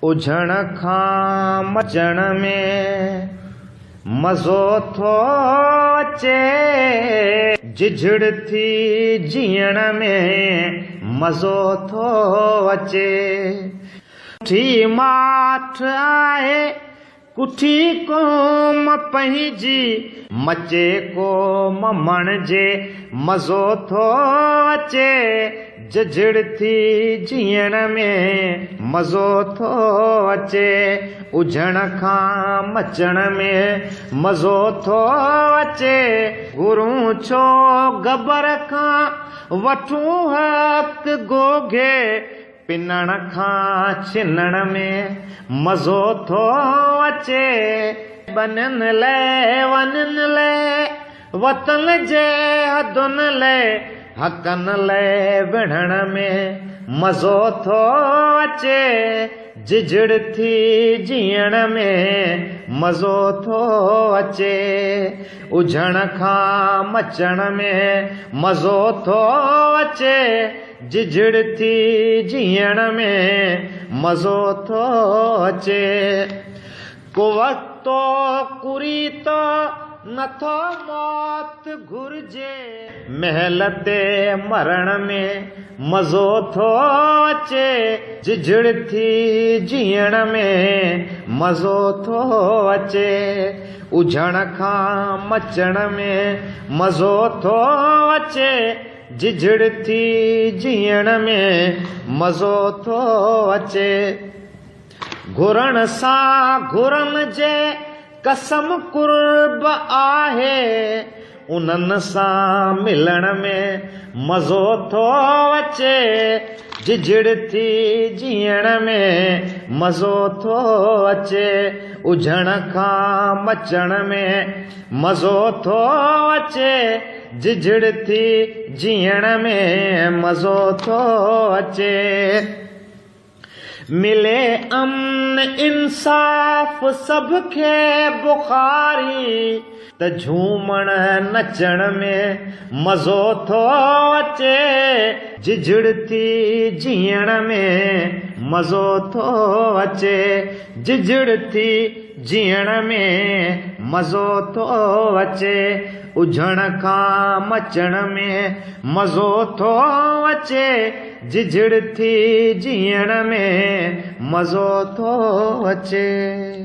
اجهڻ کان مچڻ ۾ مزو ٿو اچي. جهجهڙ ٿي جيئڻ ۾ مزو ٿو اچي. ڪٺي ماٺ آهي ڪٺي قوم پنهنجي. مچي ڪو ممڻ جي مزو ٿو اچي. جهجهڙ ٿي جيئڻ ۾ مزو ٿو اچي. اجهڻ کان مچڻ ۾ مزو ٿو اچي. گهرون ڇو گبر کان وٺون حق گوگهي. پنڻ کان ڇنڻ ۾ مزو ٿو اچي. ٻنين لئه ونين لئه وطن جي حدن لئه حقن لئه وڙهڻ ۾ مزو ٿو اچي. جهجهڙ ٿي جيئڻ ۾ مزو ٿو اچي. اجهڻ کان مچڻ ۾ مزو ٿو اچي. جهجهڙ ٿي جيئڻ ۾ مزو ٿو اچي. ڪو وقتو ڪريت نٿو موت گهرجي. مهل تي مرڻ ۾ مزو ٿو اچي. جهجهڙ ٿي جيئڻ ۾ مزو ٿو اچي. اجهڻ کان مچڻ ۾ مزو ٿو اچي. جهجهڙ ٿي جيئڻ ۾ مزو ٿو اچي. گهرڻ سان گهرن جي قسم قرب آهي. انهن سان ملڻ ۾ مزو ٿو اچي. جهجهڙ ٿي جيئڻ ۾ مزو ٿو اچي. اجهڻ کان مچڻ ۾ مزو ٿو اچي. جهجهڙ ٿي جيئڻ ۾ مزو ٿو اچي. ملي امن انصاف سڀ کي بخاري. ته جهومڻ نچڻ ۾ مزو ٿو اچي. جهجهڙ ٿي جيئڻ ۾ مزو ٿو اچي. جهجهڙ ٿي جيئڻ ۾ مزو ٿو اچي. اجهڻ کان مچڻ ۾ مزو ٿو اچي. جهجهڙ ٿي جيئڻ ۾ مزو ٿو اچي.